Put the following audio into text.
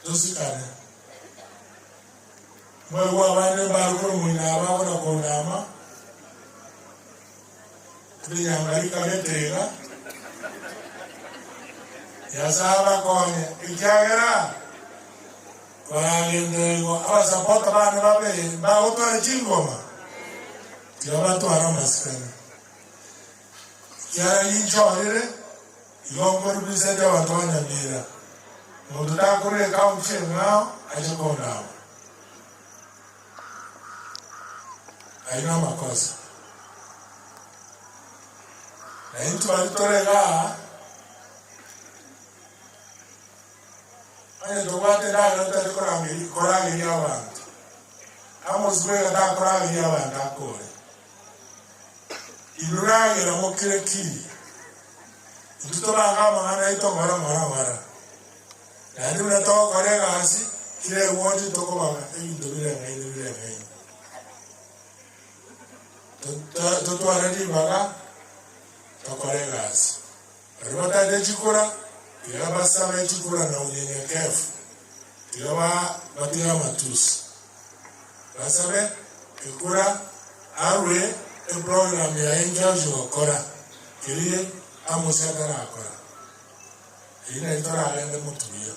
Tosikane. Mwaigwa abande mbare korwa moino aba abana konama, rinyanga rikabete iga, Nyasae abakonye, ekiagera baragenderera igo abasapota bane babe mbagotwara chingoma, tiga batware amasikani. Ekiagera ninchorire, igo nkorepresent abanto ba Nyamira, monto takorwa ecounty eng'ao ache kondama. Ayio namakosa. Na intwe baria tore igaa, onye tobwate endagera totari korangeri korageria abanto, Amos bweka takorageria abanto akore. Inwe ragera mokire ki? Intwe tobange amang'ana aito ng'ora ng'ora ng'ora. Naende buna togokora egasi, kera egwoti tokobaga ebinto bireng'aine bireng'aine. Totware ribaga tokore egasi. Baria batagete chikura, tiga basabe chikura na unyenyekevu, tiga batige amatusi. Basabe ekura arwe eprogram yaye inki agochia gokora, keria Amosi atarakora. Eyio nari toragende motuya.